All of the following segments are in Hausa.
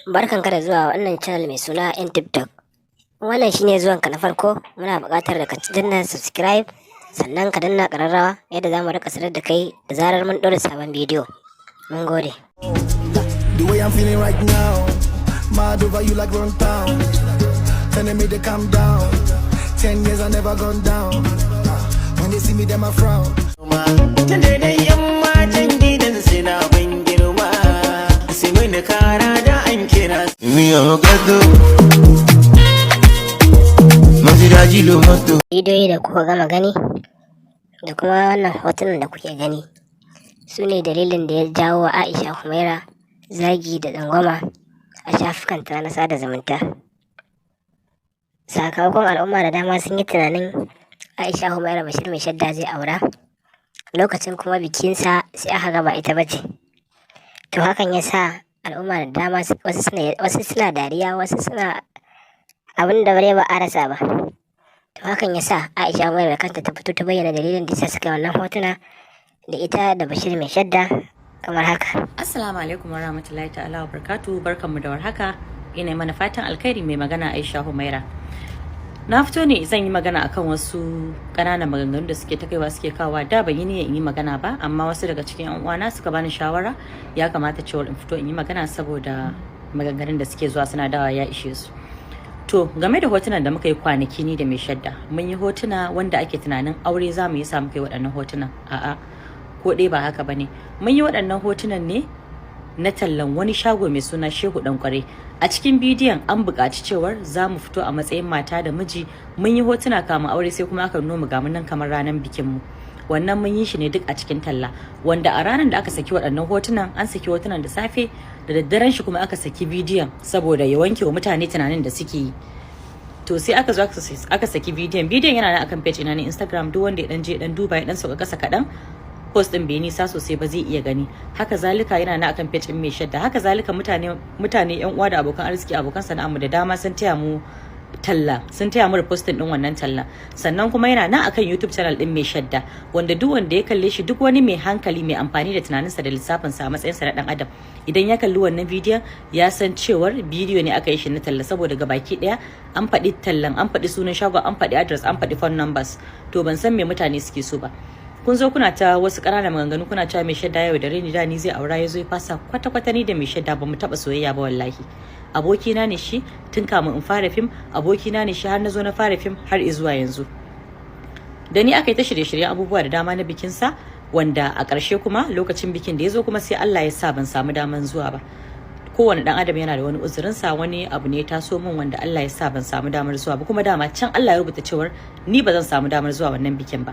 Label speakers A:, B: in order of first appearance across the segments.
A: Barkanka da zuwa wannan channel mai suna 'yan TikTok. Wannan shine zuwanka na farko, muna buƙatar da ka danna subscribe, sannan ka danna ƙararrawa yadda za mu rika sanar da kai da zarar mun ɗora sabon bidiyo. Mun gode.
B: The way I'm feeling right now, mad over you like run town. Telling me to calm down. 10 years I never gone down. When they see me, them I frown.
C: Tunda dai yan matan gidan suna ban girma, sai mini kara da an kira.
D: Mi ò ghetto. Mo ti dájí lo mọ́tò.
A: Bidiyoyi da kuka gama gani da kuma wannan hotunan da kuke gani su ne dalilin da ya jawo wa Aisha Humaira zagi da tsangwama a shafukanta na sada zumunta. Sakamakon al'umma da dama sun yi tunanin Aisha Humaira Bashir Mai Shadda zai aura, lokacin kuma bikinsa sai aka ga ba ita bace. To, hakan ya sa al'umma da dama wasu suna dariya, wasu suna abin da bare ba a rasa ba. To, hakan ya sa Aisha Humaira da kanta ta fito ta bayyana dalilin da yasa suka yi wannan hotuna da ita da Bashir Mai Shadda kamar haka.
E: Assalamu alaikum warahmatullahi ta'ala wa barakatuhu. Barkanmu da warhaka. Ina mana fatan alkhairi. Mai magana Aisha Humaira. Na fito ne zan yi magana akan wasu ƙananan maganganu da suke ta kaiwa suke kawowa. Da ban yi niyyar in yi magana ba, amma wasu daga cikin yan uwana suka bani shawara ya kamata cewa in fito in yi magana saboda maganganun da suke zuwa suna dawa ya ishe su. To, game da hotunan da muka yi kwanaki ni da Mai Shadda, mun yi hotuna wanda ake tunanin aure za mu yi sa muka yi waɗannan hotunan. A'a, ko ɗaya ba haka bane. Mun yi waɗannan hotunan ne na tallan wani shago mai suna Shehu Dan Kware. A cikin bidiyon an buƙaci cewar za mu fito a matsayin mata da miji. Mun yi hotuna kamun aure, sai kuma aka nuna mu ga mu nan kamar ranar bikin mu. Wannan mun yi shi ne duk a cikin talla, wanda a ranar da aka saki waɗannan hotunan, an saki hotunan da safe, da daddaren shi kuma aka saki bidiyon saboda ya wanke wa mutane tunanin da suke yi. To, sai aka zo aka saki bidiyon. Bidiyon yana nan akan page ina na Instagram. Duk wanda ya dan je dan duba, ya dan sauka kasa kaɗan, post din bai nisa sosai ba, zai iya gani. Haka zalika yana na akan page din Mai Shadda. Haka zalika mutane, yan uwa da abokan arziki, abokan sana'armu da dama sun taya mu talla, sun taya mu reposting din wannan talla. Sannan kuma yana nan akan YouTube channel din Mai Shadda, wanda duk wanda ya kalle shi, duk wani mai hankali mai amfani da tunaninsa da lissafinsa a matsayinsa na dan adam, idan ya kalli wannan bidiyon ya san cewar bidiyo ne aka yi shi na talla, saboda gabaki daya an faɗi tallan, an faɗi sunan shagon, an faɗi address, an faɗi phone numbers. To, ban san me mutane suke so ba. Kun zo kuna ta wasu ƙananan maganganu, kuna cewa Mai Shadda yau da ni da ni zai aura ya zo ya fasa. Kwata kwata ni da Mai Shadda ba mu taɓa soyayya ba wallahi. Abokina ne shi tun kamun in fara fim, abokina ne shi har na zo na fara fim har zuwa yanzu. Da ni aka yi ta shirye-shiryen abubuwa da dama na bikinsa, wanda a ƙarshe kuma lokacin bikin da ya zo kuma sai Allah ya sa ban samu daman zuwa ba. Kowane dan adam yana da wani uzurinsa. Wani abu ne ya taso min wanda Allah ya sa ban samu damar zuwa ba, kuma dama can Allah ya rubuta cewar ni ba zan samu damar zuwa wannan bikin ba.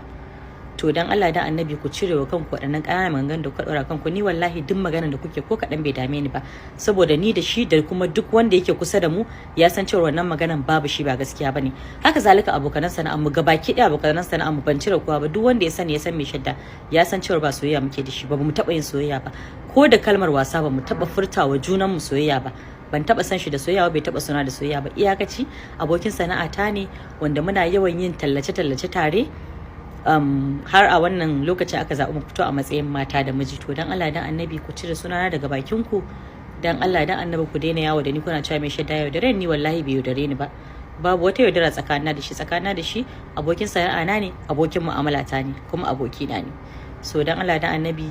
E: To, dan Allah dan Annabi ku cire wa kanku waɗannan ƙananan maganganun da kuka ɗora kanku. Ni wallahi duk maganar da kuke ko kaɗan bai dame ni ba, saboda ni da shi da kuma duk wanda yake kusa da mu ya san cewa wannan maganan babu shi, ba gaskiya bane. Haka zalika abokanan sana'ar mu gabaki ɗaya, abokanan sana'ar mu, ban cire kowa ba, duk wanda ya sani, ya san Mai Shadda, ya san cewa ba soyayya muke da shi ba. Mu taɓa yin soyayya ba, ko da kalmar wasa ba mu taɓa furtawa junan mu soyayya ba. Ban taba san shi da soyayya ba, bai taba suna da soyayya ba. Iyakaci abokin sana'ata ne wanda muna yawan yin tallace-tallace tare, har a wannan lokacin aka zaɓi mu fito a matsayin mata da miji. To, dan Allah dan Annabi ku cire sunana daga bakin ku. Dan Allah dan Annabi ku daina yawo da ni kuna cewa Mai Shadda yaudare ni. Wallahi bai yaudare ni ba. Babu wata yaudara tsakanina da shi. Tsakanina da shi abokin sana'a na ne, abokin mu'amala ta ne, kuma abokina ne. So, dan Allah dan Annabi,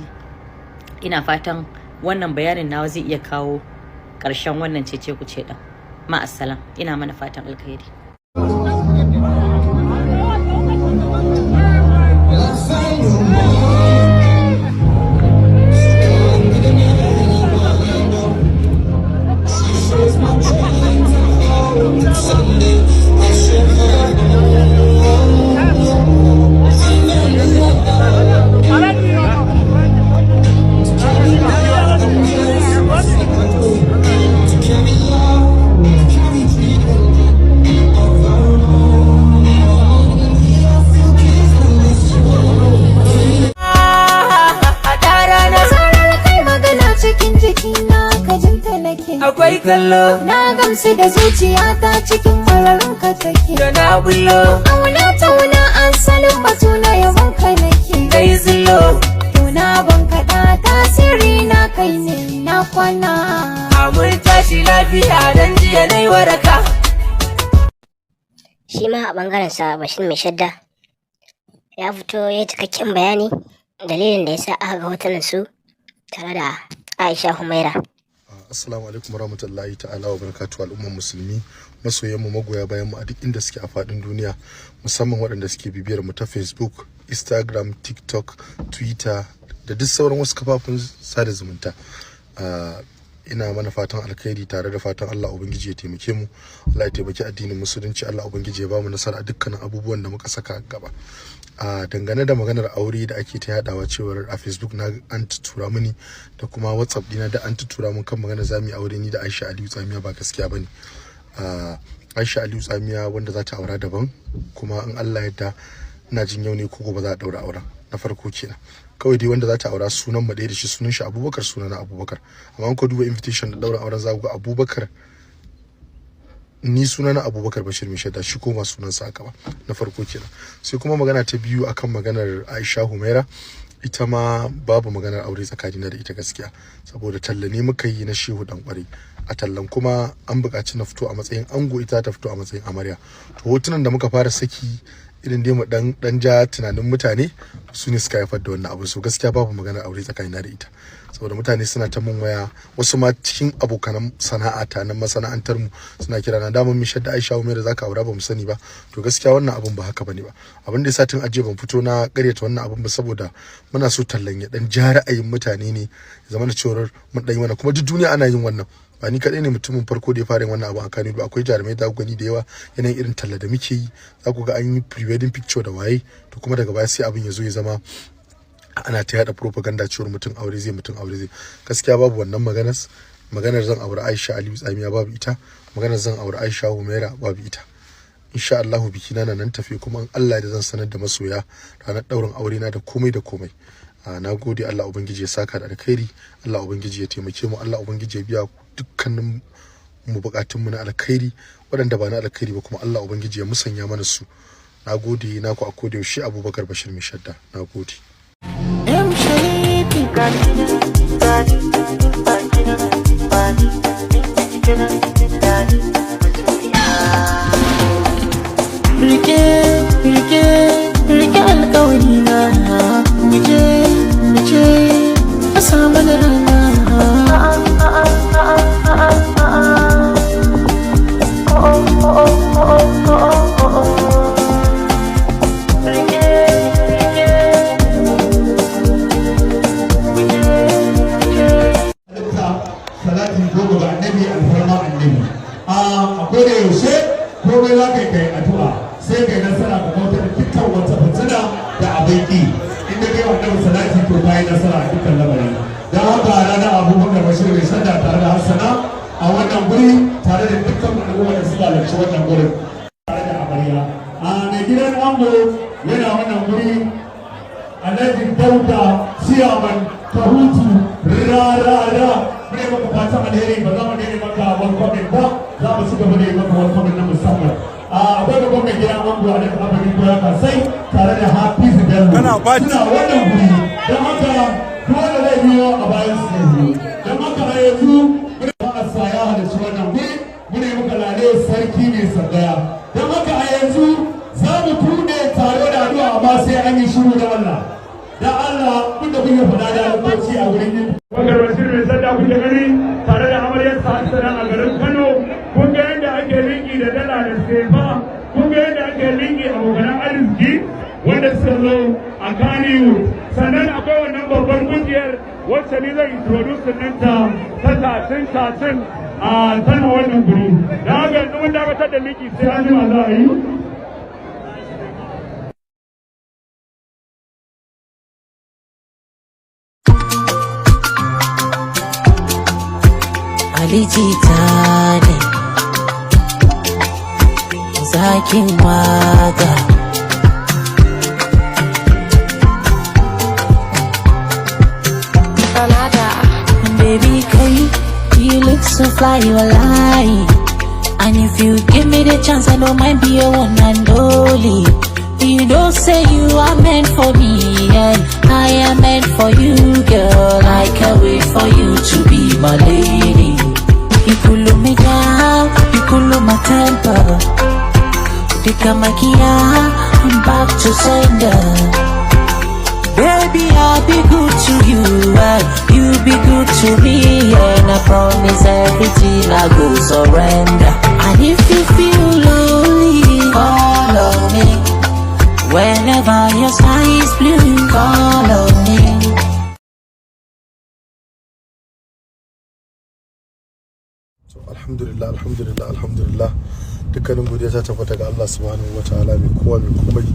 E: ina fatan wannan bayanin nawa zai iya kawo ƙarshen wannan cece kuce ɗin. Ma'assalam, ina mana fatan alkhairi.
F: Zarar kai magana cikin jikina ka jinta nake.
C: Akwai kallo.
F: Na gamsu da zuciyata cikin mararin ka take.
C: Da na bullo.
F: Auna tauna asalin batu na yabon ka nake.
C: Dai zillo.
F: Tuna ban kaɗa tasiri na kai ne na kwana.
C: Mun tashi.
G: Tashi lafiya dan jiya nai waraka.
A: Shi ma a ɓangaren sa, Bashir Mai Shadda ya fito ya yi cikakken bayani dalilin da ya sa aka ga hotunan su tare da Aisha Humaira.
H: Assalamu alaikum warahmatullahi ta'ala wa barakatuhu, al'ummar musulmi, masoyan mu, magoya bayan mu a duk inda suke a faɗin duniya, musamman waɗanda suke bibiyar mu ta Facebook, Instagram, TikTok, Twitter da duk sauran wasu kafafun sada zumunta. Ina mana fatan alkhairi tare da fatan Allah Ubangiji ya taimake mu, Allah ya taimaki addinin Musulunci, Allah Ubangiji ya bamu nasara a dukkanin abubuwan da muka saka a gaba. A dangane da maganar aure da ake ta yadawa cewar a Facebook na an tura mini da kuma WhatsApp dina da an tura mun kan maganar zamu yi aure ni da Aisha Aliyu Tsamiya, ba gaskiya bane. Aisha Aliyu Tsamiya wanda za ta aura daban, kuma in Allah yadda ina jin yau ne ko gobe za a daura auren. Na farko kenan. Kawai dai wanda za ta aura sunan mu ɗaya da shi, sunan shi Abubakar, sunan Abubakar. Amma in ka duba invitation da daura auren, za ku ga Abubakar, ni sunana Abubakar Bashir Mai, shi koma sunan sa aka ba. Na farko kenan. Sai kuma magana ta biyu akan maganar Aisha Humaira, ita ma babu maganar aure tsakanina da ita gaskiya, saboda talla ne muka yi na Shehu Dan Kwarai. A tallan kuma an buƙaci na fito a matsayin ango, ita ta fito a matsayin amarya. To hotunan da muka fara saki irin dai mu dan ja tunanin mutane, su ne suka haifar da wannan abu. So gaskiya babu maganar aure tsakanina da ita, saboda mutane suna ta mun waya, wasu ma cikin abokanan sana'ata na masana'antar mu suna kira na, daman mishar da Aisha Umaru zaka aura, ba mu sani ba. To gaskiya wannan abun ba haka bane ba. Abin da yasa tun ajiye ban fito na karyata wannan abun ba, saboda muna so tallan ya dan ja ra'ayin mutane ne, ya zama da cewa mun dan yi wannan. Kuma duk duniya ana yin wannan, ba ni kaɗai ne mutumin farko da ya fara yin wannan abu a Kano ba. Akwai jarumai da gani da yawa, yanayin irin talla da muke yi, za ku ga an yi pre-wedding picture da waye. To kuma daga baya sai abin ya zo ya zama ana ta yada propaganda cewar mutum aure zai, mutum aure zai. Gaskiya babu wannan maganar. Maganar zan aure Aisha Aliyu Tsamiya babu ita. Maganar zan aure Aisha Humaira babu ita. Insha Allah biki na nan tafi, kuma in Allah da zan sanar da masoya ranar daurin aure na da komai da komai. Na gode. Allah Ubangiji ya saka da alkhairi, Allah Ubangiji ya taimake mu, Allah Ubangiji ya biya dukkanin mu bukatun mu na alkhairi, waɗanda ba na alkhairi ba kuma Allah Ubangiji ya musanya mana su. Na gode. Naku a koda yaushe, Abubakar Bashir Mai Shadda. Na gode.
C: M Sharifi. Bani, bani, bani, bani. Rike, rike, rike alkawari na. Muje, muje, a samu da rana. Rike, rike.
I: Salati 10 ga Annabi, alfarma Annabi. A akwai da yaushe komai za ka yi, kai addu'a, sai kai nasara ka kautar da dukkan wata fitina da abin ki. Inda kai wannan salati, to kai nasara a dukkan lamari. Don haka ranar Abubakar Bashir Mai Shadda tare da Hassana a wannan guri, tare da dukkan al'umma da suka halarci wannan gurin tare da amarya, a mai gidan ango yana wannan guri, Alhaji Dauda, Ciyaman Kahutu Rarara. Mune maka fatan alheri. Ba za mu daina maka welcome ba, za mu ci gaba da yi maka welcome na musamman. A akwai babban mai gidan ango, Alhaji Abin Koya Kasai, tare da Hafizu Bello, suna wannan guri. Don haka dole zai biyo a bayan su ne. Don haka a yanzu muna ba a sa ya halarci wannan guri. Mune maka lale, sarki mai sandaya. Don haka a yanzu za mu tuɗe tare da addu'a, amma sai an yi shiru da Allah, da Allah kun da kuke faɗa da alƙawarci a wurin yin
J: Bakar Bashir Mai Sanda kuke gani tare da amaryarsa Hassana a garin Kano. Kun ga yadda ake linki da dala da sefa, kun ga yadda ake linki abokanan arziki wanda suka zo a Kannywood. Sannan akwai wannan babbar kungiyar wacce ni zan introduce ɗinta ta tacin tacin a tana wannan guri. Da haka yanzu mun dakatar da linki, sai an jima za a yi.
G: Ali Jita ne zakin waka. Baby, kai, you look so fly, you lie. And if you give me the chance, I don't mind be your one and only. You don't say you are meant for me, and I am meant for you, girl. I can't wait for you to be my lady. Duka makiya, back to sender. Baby, I'll be good to you, and you be good to me, and I promise everything I go surrender. And if you feel lonely, call on me. Whenever your sky is blue, call on me.
H: So alhamdulillah, alhamdulillah, alhamdulillah. Dukkanin godiya ta tabbata ga Allah subhanahu wataala, mai kowa mai komai.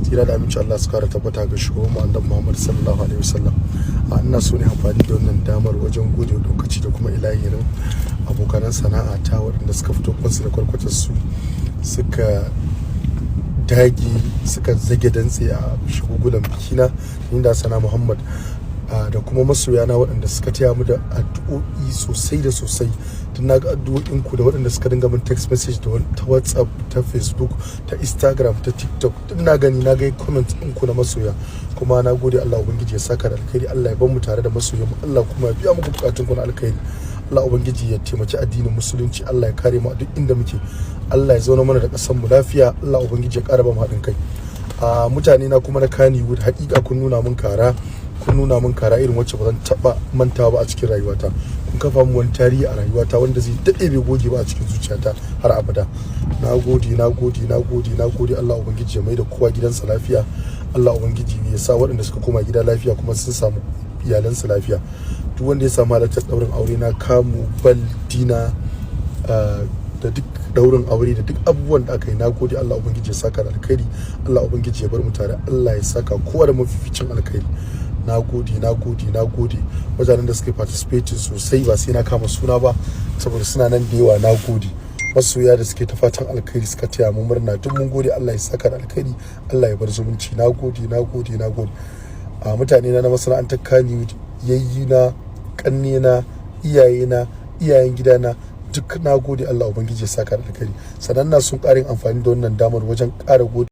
H: Tsira da aminci Allah su kara tabbata ga shugaban mu Annabi Muhammad sallallahu alaihi wasallam. A ina so ne amfani da wannan damar wajen gode wa lokaci da kuma ilahirin abokanan sana'a ta waɗanda suka fito kwansu da kwarkwatar su, suka dage, suka zage dantse a shagulgulan bikina ni da Sana Muhammad, da kuma masoyana waɗanda suka taya mu da addu'o'i sosai da sosai. Tun na ga addu'o'in ku da waɗanda suka dinga min text message da ta WhatsApp, ta Facebook, ta Instagram, ta TikTok, duk na gani, na ga comment ɗin ku na masoya, kuma na gode. Allah ubangiji ya saka da alkhairi. Allah ya bar mu tare da masoyan mu. Allah kuma ya biya muku bukatun ku na alkhairi. Allah ubangiji ya taimaki addinin musulunci. Allah ya kare mu a duk inda muke. Allah ya zauna mana da ƙasar mu lafiya. Allah ubangiji ya ƙara ba mu haɗin kai. A mutane na kuma na Kannywood, hakika kun nuna mun kara, kun nuna mun kara irin wacce ba zan taɓa mantawa ba a cikin rayuwata. Kun kafa mun wani tarihi a rayuwata wanda zai daɗe bai goge ba a cikin zuciyata har abada. Na gode, na gode, na gode, na gode. Allah ubangiji ya mai da kowa gidansa lafiya. Allah ubangiji ya sa waɗanda suka koma gida lafiya kuma sun samu iyalansu lafiya. Duk wanda ya samu halartar ɗaurin aure na, kamu bal dina da duk daurin aure da duk abubuwan da aka yi, na gode. Allah ubangiji ya saka da alkhairi. Allah ubangiji ya bar mu tare. Allah ya saka kowa da mafificin alkhairi. Na gode, na gode, na gode. Mutanen da suka yi participating sosai, ba sai na kama suna ba saboda suna nan da yawa. Na gode. Masoya da suke ta fatan alkhairi, suka taya mu murna, duk mun gode. Allah ya saka da alkhairi. Allah ya bar zumunci. Na gode, na gode, na gode. A mutane na masana'antar Kannywood, yayyina, kannena, iyayena, iyayen gidana, duk na gode. Allah ubangiji ya saka da alkhairi. Sannan na sun ƙarin amfani da wannan damar wajen ƙara gode